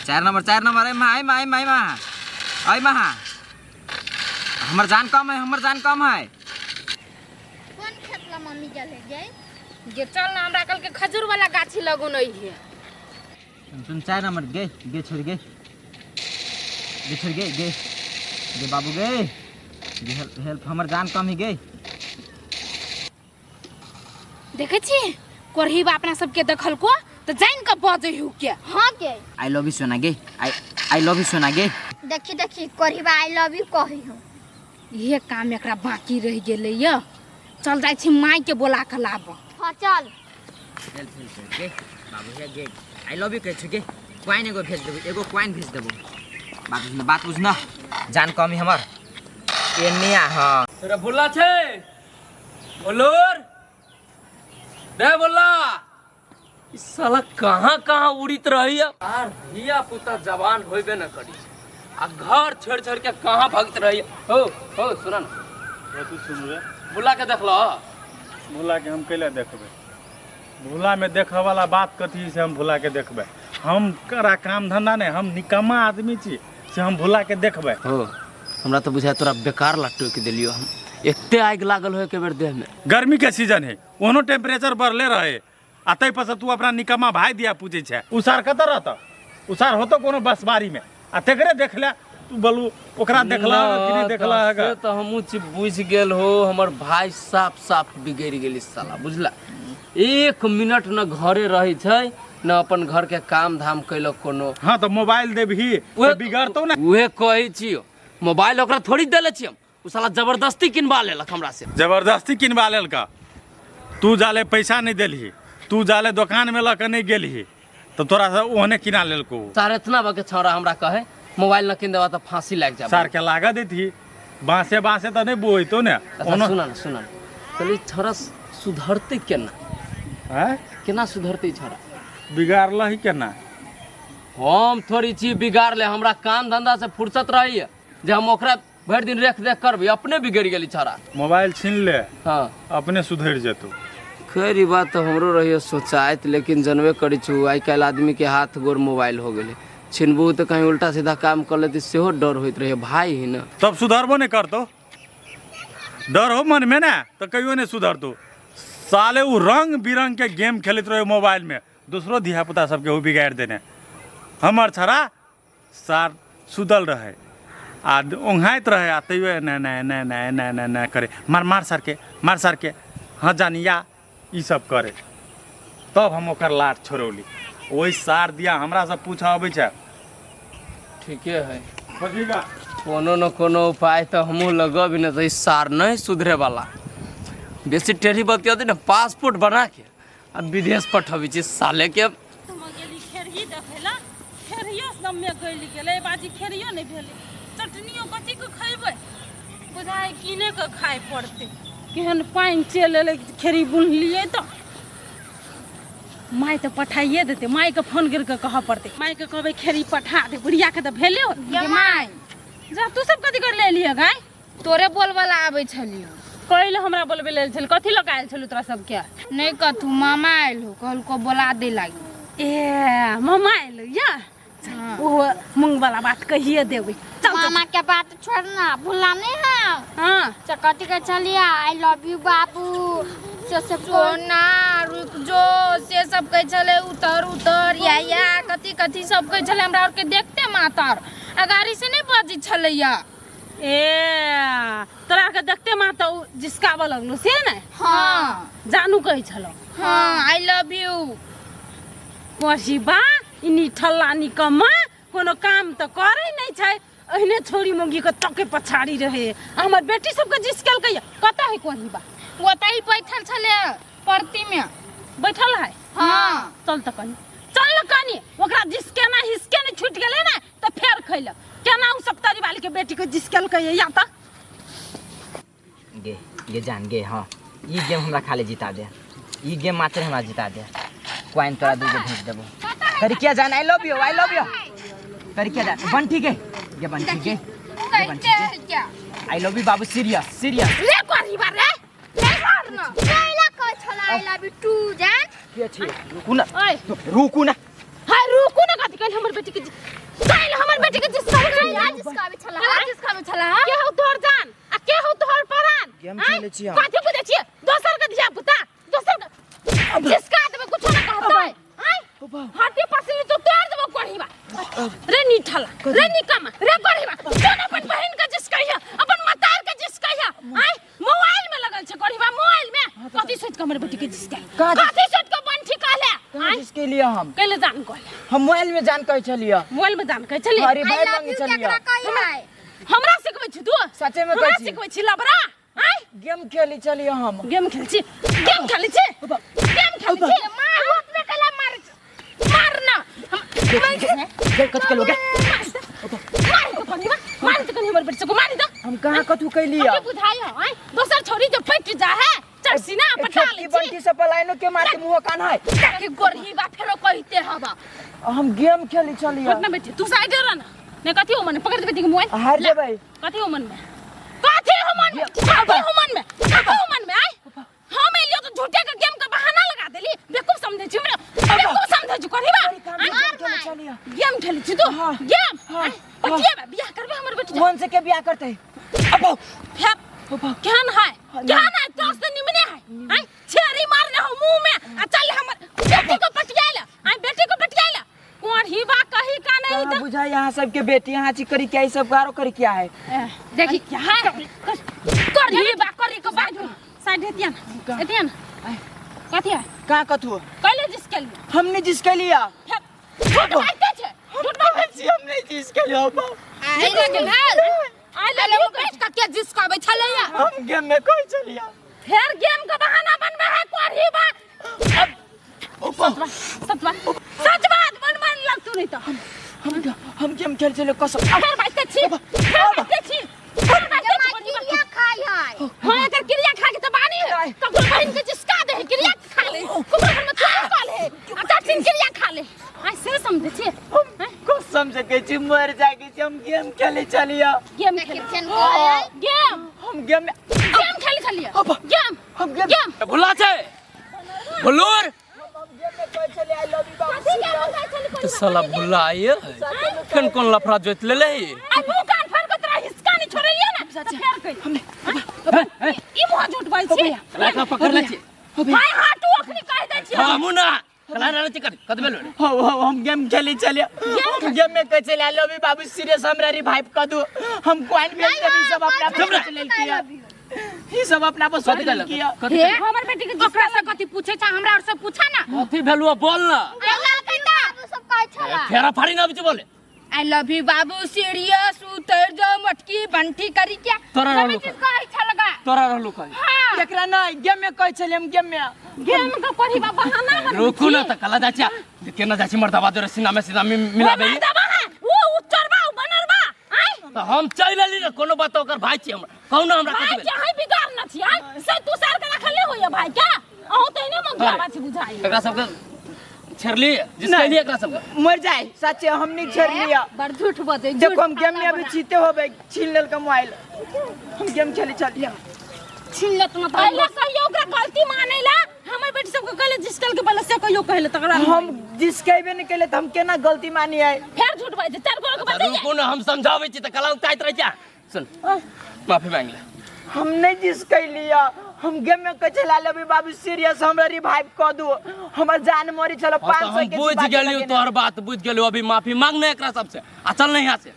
चारि नंबर, चारि नंबर, एहिमे एहिमे एहिमे एहिमे एहिमे। हमर जान कम है, हमर जान कम है। कोन खेत ला मम्मी गेल है गे? गे चल ना, हमरा कल के खजूर वाला गाछी लगौने है। सुन, चारि नंबर गे, गे छोड़ गे, गे छोड़ गे, गे गे बाबू गे गे, हेल्प हेल्प, हमर जान कम ही गे। देखै छी कोरही बा अपना सबके देखलको तऽ जानि कऽ बजै हु के। हाँ के। I love you सोना गे, आई I love you सोना गे। देखी देखी, कोरहीबा I love you कही हूँ। इहे काम एकरा बाकी रहि गेलै यऽ। चल जाइ छी माय के बोला कऽ लाब। हाँ चल। हेल्प हेल्प गे बाबू हे गे, I love you कहै छु गे। क्वाइन एगो भेज देबो, एगो क्वाइन भेज देबो। बात बुझना, बात बुझना, जान कमी हमर एने आ। हाँ तोरा भोला छै, भोलोर रे भोला, ई साला कहाँ कहाँ उड़ित रही। आर धिया पुता जवान होइबे न करी आ घर छोड़ छोड़ के कहाँ भगत रही। हो हो, सुन न। तू सुन रे। भोला के देखलो? भोला के हम कैला देखबै? भोला में देखऽ वाला बात कथी से हम भोला के देखबै? हम करा काम धंधा नहीं, हम निकम्मा आदमी छी से हम भोला के देखबै? हो, हमरा तो बुझाय तोरा बेकार ला टोकि देलियो हम। एते आगि लागल हो एक बेर देह में। गर्मी के सीजन है, ओनो टेम्परेचर बढ़ले रहे आ ताहि पर से तू अपना निकम्मा भाई दिया पूछे छै। उसार कतऽ रहत? उसार होतो कोनो बसबारी में आ तेकरे देख ले। तू बोलू, ओकरा देखला कि नहीं देखला है? से तो हमहूँ छी बुझि गेल हो, हमर भाई साफ साफ बिगड़ि गेल साला, बुझला? एक मिनट न घरे रहै छै न अपन घर के काम धाम कैलक कोनो। हाँ तो मोबाइल देबही उहे तऽ बिगड़तौ ने। उहे कहै छियो, मोबाइल ओकरा थोड़ी देले छियै हम, उ साला जबरदस्ती किनबा लेलक हमरा से। जबरदस्ती किनबा लेलक? तू जाले पैसा नहीं देलही, तू जाले दोकान में लऽ के नहीं गेलही तऽ तोरा से ओहने किना लेलको। सार इतना बके छौड़ा हमरा कहे मोबाइल न किन देबा तऽ फांसी लागि जाब। सार के लागऽ देतही, बाँसे बाँसे तऽ नहीं बोहितो ने। अच्छा। ओनो सुन न, सुन न, कहली छौड़ा सुधरतै केना? आँय? केना सुधरतै छौड़ा? बिगाड़लही केना? हम थोड़ी छी बिगाड़ले, हमरा काम धंधा से फुर्सत रहैया जे हम ओकरा भरि दिन रेख देख करबै? अपने बिगड़ि गेली छौड़ा। मोबाइल छीन ले। हाँ। अपने सुधरि जेतौ। खैर, ई बात तऽ हमरो रहिए सोचाइत, लेकिन जनबे करै छु आइ काल्हि आदमीके हाथ गोर मोबाइल हो गेलै, छिनबू तऽ कहीं उल्टा सीधा काम कर लेतै, सेहो डर होइत रहै। भाय ही ने। तब सुधरबो नहीं करतो। डर हो मन में ना तो कहियो नहीं सुधरतो साले। उ रंग बिरंग के गेम खेलैत रहे मोबाइल में, दूसरो धिया पुता सबके उ बिगाड़ि देने। हमर छड़ा सार सुतल रहे आ ओंघाइत रहे आ तैयो एना एना एना एना एना एना एना करे, मार मार सर के, मार सर के, हाँ जानिया, ई सब करे। तब हम ओकर लाट छोड़ौली। ओहि सार दिया हमरा सब पूछऽ अबै छै। ठीके है। कोनो न कोनो उपाय तऽ हमहूँ लगबी ने तऽ ई सार नहि सुधरे वाला। बेसी टेढ़ी बतियती ने, पासपोर्ट बना के आ विदेश पठबै छी साले के। हम गेली खेरही देखै ला, खेरहियो सबमे गलि गेलै बाजी, खेरहियो नहि भेलै। चटनियो कथी के खैबै? बुझाइ कीने के खाय पड़तै। केहन पानि चलि एलै, खेरही बुनलियै तऽ माय तऽ पठाइए देतै। मायके फोन करि कऽ कहऽ पड़तै, मायके कहबै खेरही पठा दे। बुढ़ियाके तऽ भेले होत। गे माय। जा, तू सब कथी कर ले एलियै गाय? तोरे बोलबला आबै छलियौ। कैल हमरा बोलबै लेल छल? कथी लऽ कऽ आयल छलू तोरा सबके? नहि कथू, मामा आयल हो, कहलको बोला दे लागी। ए, मामा एलो या? ओहो मूंग वाला बात कहिए देबै, चल चल। मामा के बात छोड़ ना, भूला नहीं है। हाँ। से कथी के छलिया I love you बाबू से सब? सोना रुक जो, से सब कहै छलै उतर उतर या या कथी कथी सब कहै छलै। हमरा आरके देखते मातर आ गाड़ी से नहि बजै छलैया। ए, तोरा आरके देखते माँ तऽ ओ जिसकाबऽ लगलो से ने? हाँ। जानू कहै छलो? हाँ, I love you. पढ़िबा ई निठल्ला निकम्मा, कोनो काम तऽ करै नहि छै, एहने छोरी मौगी के तके पछाड़ी रहे आ हमर बेटी सबके जिसकेलकै। कतऽ है कोढ़िबा? ओतहि बैठल छलै परती में। बैठल है? हाँ। चल तऽ कनी, चल ने कनी। ओकरा जिसकेना हिसके ने छूटि गेलै ने तऽ फेर खैलक। केना ओ सप्तरी वाली के बेटी के जिसकेलकै या तऽ? गे गे जान गे, हाँ, ई गेम हमरा खाली जिता दे, ई गेम मात्र हमरा जिता दे, क्वाइन तोरा दूगो भेज देबो। करिकिया जान, I love you, I love you करिकिया जान। बंटी गे, गे बंटी गे, गे बंटी कहते गे। है क्या? I love you बाबू, सीरियस सीरियस। रे कोरी बार रे मार ना, कैला कहै छला I love you to जान? के छी? रुकू ना। ओए। रुकू ना। हाय, रुकू ना। कथी कहल हमर बेटी के जिसकावे छला कला जिसकावे छला के हो तोहर जान आ के हो तोहर परान? गेम खेले छी हम। कथी बुझै छियै दोसर के धिया पुता? दोसर के जिसका देबै कुछो ना कहतै। आय हाथी पसली तो तोड़ देबो कोढ़ीबा। रे निठला रे निकमा रे कोढ़ीबा, तोन अपन बहिन के जिसकैया अपन मतार के जिसकैया। आय मोबाइल में लगल छै कोढ़ीबा, मोबाइल में कथी सोच के हमर बेटी के जिसकै? कथी सोच के बंठी कहले? कहाँ जिसके लिए हम कैले जान कहले? हम मोबाइल में जान कहै छलियै। मोबाइल में जान कहै छलियै? अरे भाई मांगे छलियै। हमरा सिखबै छी तू? सचे में हमरा कहै छी। सिखबै छी लबरा? आय गेम खेली छलियै हम। गेम खेल छी? गेम खेलै छी? गेम खेलै छी? मार ओतबे कला मार मार ना कथी केलौ गे? मार तो कनी मार तो कनी हमर बेटी को मार दो। हम कहाँ कथू कैलियै? अभी बुझाइ हो आय दोसर छोरी जो फट जा है चरसी ना पटा ले छोटकी बंटी से पलायनो के मारते मुंह कान है। ताकि गोरही बा फेरो कहते हवा। हम गेम खेली छलियै। ना बेटी तू साइड रह ना ने कथी हो मन पकड़ दे बेटी के मोबाइल। हार जेबै। कथी हो मन में? कथी हो मन में? कथी हो मन में? कथी हो मन में? आय हम एलियो तो झूठे के गेम के बहाना लगा देली। बेवकूफ समझै छी हमरा, बेवकूफ समझै छी कोढ़ीबा। गेम खेलै छी तू? गेम पटिएबा बियाह करबे हमर बेटी? मन से के बियाह करतै? अब फेर केहन है केहन है तोस त निमने है। आय छेरी मारने हो मुंह में आ चल हमर बेटी को पटियाइला। आय बेटी को पटियाइला कोढ़ीबा कही का नहीं त बुझाई यहाँ सबके बेटी यहाँ छी करी क्या ई सब गारो करी क्या है? देखी क्या है कोढ़ीबा करी के बाद साइड एतिया ना एतिया ना कथी है? का कथू कहले जिसके लिए हमने जिसके लिया झूठ बाजते छे, झूठ बाजते छी हम नहीं जिसके लिया। आई लगे भेल I love you बैठ के के जिसकावे छलैया? हम गेम में कोई चलिया फेर गेम के बहाना बनबे है कोढ़ीबा। सच बात सच बात बन बन लगतू नहीं तो हम गेम खेल चले कसम। फेर बाजते छी, फेर बाजते छी, फेर बाजते छी कोढ़ीबा। क्रिया खाई है। हां एकर क्रिया खा के त बानी है ककरो बहिन के जिसका दे है क्रिया खा ले ककरो घर में थोड़ा खा ले आ चाचिन क्रिया खा ले। आइ से समझे छी? कसम से कहै छी मर जाके छी हम गेम खेले चलिया। गेम खेले गेम हम गेम गेम खेले चलिया गेम हम गेम गेम भुला छै भुलुर हम गेम में कहै छलियै I love you बाबू। तो साला भुला आइए फेन कोन लफड़ा जोत लेले है? आई मुंह कान फाड़ के तोरा हिसका नहीं छोड़लिए ना त फेर कहि हमने ई मुंह झूठ बाजै छी। कला पकड़ ले छी हाय हां तू अखनी कहि दै छी। हमू ना कला रहल छी कत बेलो हो हो हम गेम खेले चलिया। हम गेम में कहै छलियै I love you बाबू सीरियस हमरा रिवाइव कर दो। हम कॉइन भेज देब ई सब अपना पर सोच लेल किया ई सब अपना पर सोच लेल किया। हे हमर बेटी के ओकरा से कथी पूछे छ हमरा और से पूछा ना कथी भेलुआ बोल ना। बाबू सब कहै छला फेरा फाड़ी ना बिच बोले I love you बाबू सीरियस उतर जाओ मटकी बंटी करी क्या तोरा रहलू कहै छलगा तोरा रहलू कहै। हां एकरा नहीं गेम में कहै छलियै हम गेम में गेम के कोढ़ीबा बहाना बन रुकू ना त कला जाछा केना जाछि मर्दाबा जोरे सीना में सीना में मिलाबे मर्दाबा है वो उचरबा उ बनरबा। आय त हम चलि एली ना कोनो बात ओकर भाई छी हमरा कहू ना हमरा भाई कथी के है बिगाड़ न छी। आय से तू सार के रखले होय भाई के अहूं त एने मंगलाबा छी बुझाई एकरा सबके छेड़ली जिसके लिए एकरा सबके मर जाए सच्चे हम नहीं छेड़ लिया। बड़ झूठ बजै। देखो हम गेम में अभी जीते होबे छीन लेल के मोबाइल। हम गेम खेले चलिया छीन लेत न पहले कहियो ओकरा गलती मानेला हमर बेटी सबके कहले जिसकल के पहले से कहियो कहले तकरा हम जिसकेबे नहीं केले त हम केना गलती मानी है? फेर झूठ बाजै चार गोरा के बजै। रुकू ना हम समझाबै छी त कला उताइत रह जा। सुन माफी मांग ले। हम नहीं जिसके लिया हम गेम में कहै छला लेबै बाबू सीरियस हमरा रिवाइव कर दो हमर जान मरी छल 500 हम के बुझ गेलियो तोहर बात बुझ गेलियो अभी माफी मांग ना एकरा सबसे आ चल नहीं यहाँ से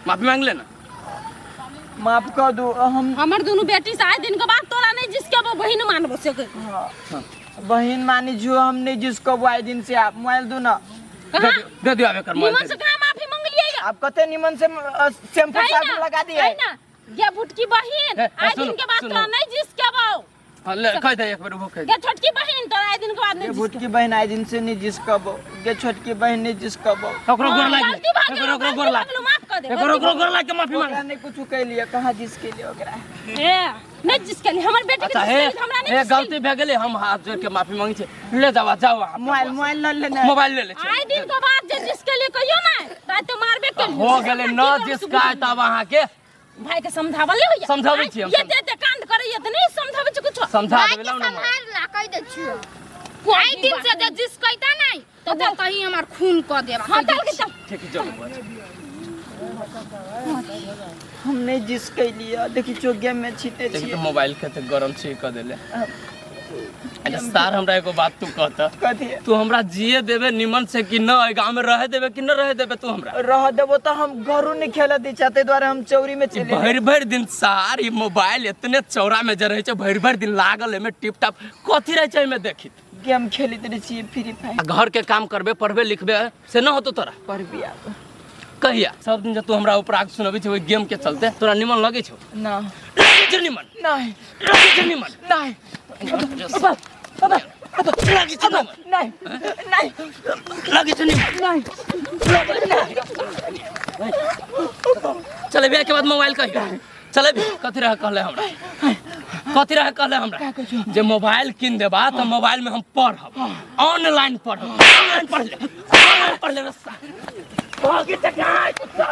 माफी मांग ले ना। माफ कर दो हम हमर दोनों बेटी से आए दिन के बाद तोरा नहीं जिसके वो बहिन मानबो से बहिन मानी जो हम नहीं जिसको वो आए दिन से आप मोबाइल दो ना दे दियो आबे कर निमन मोबाइल से कहाँ माफी मांग लिएगा? आप कते निमन से शैम्पू साबुन लगा दिए ना ये भुटकी बहिन आए दिन के बाद तोरा नहीं जिसके वो हां ले कह दे एक बेर वो कह दे। ये छोटकी बहिन तोरा आए दिन के बाद नहीं ये भुटकी बहिन आए दिन से नहीं जिसको वो ये छोटकी बहिन नहीं जिसको वो ओकरो गोर लाग ओकरो ओकरो गोर लाग माफ कर दे ओकरो ओकरो गोर लाग के माफी मांग। ओकरा नहीं कुछ कह लिया कहां जिसके लिए ओकरा ए नहीं जिसके लिए हमर बेटी के अच्छा जिसके लिए हमरा नहीं हे गलती भे गेलै हम हाथ जोड़ के माफी मांगै छी ले जावा जाओ मोबाइल मोबाइल ल लेना मोबाइल ले ले आए दिन के बाद जे जिसके लिए कहियो ना त तो मारबे के हो गेलै न जिसका तब अहाँ के भाई के समझावल नहीं होइया। समझाबै छी हम। ये ते कांड करैया त नहीं समझाबै छी कुछो। समझा देबै लाउ ना। संभाल ला कह दे छियो। आई दिन से जे जिस कहता नहीं तो वो कहीं हमार खून क देबा। हां चल के चल। ठीक चल। हम नहीं जिस कैलिए देखी चो गेम में छीते देखी छियै। तो मोबाइल के तो गरम छै क देले। अच्छा सार, हमरा एगो बात तू कहता। कथी? तू हमरा जिए देबे निमन से कि न? एहि गाँव में रहे देबे कि न रहे देबे तू हमरा? रह देबो तऽ हम घरो नहीं खेला दै चाहते दुआरे हम चौरी में चले। भरि भरि दिन सार ई मोबाइल एतने चौड़ा में जे रहै छै, भरि भरि दिन लागल एहिमे टिप टाप कथी रहै छै एहिमे देखित? गेम खेलैत रहै छियै फ्री फायर। आ घर के काम करबे, पढ़बे लिखबे से न होतो तोरा? पढ़बी आब। कहिया? सब दिन जे तू हमरा ऊपर सुनबै छै ओहि गेम के चलते, तोरा निमन लगै छौ? ना। लगै छौ निमन? नहीं। लगै छौ निमन? नहीं। लगै छौ निमन? नहीं नहीं। लगै छौ निमन? नहीं। चलेबे के बाद मोबाइल कहिया चलेबी? कथी रह कहले हमरा, कथी रह कहले हमरा? जे मोबाइल किन देबा तऽ मोबाइल में हम पढ़ब, ऑनलाइन पढ़ब। ऑनलाइन पढ़ ले, ऑनलाइन पढ़ ले। रस्ता भागे त गाय कुत्ता।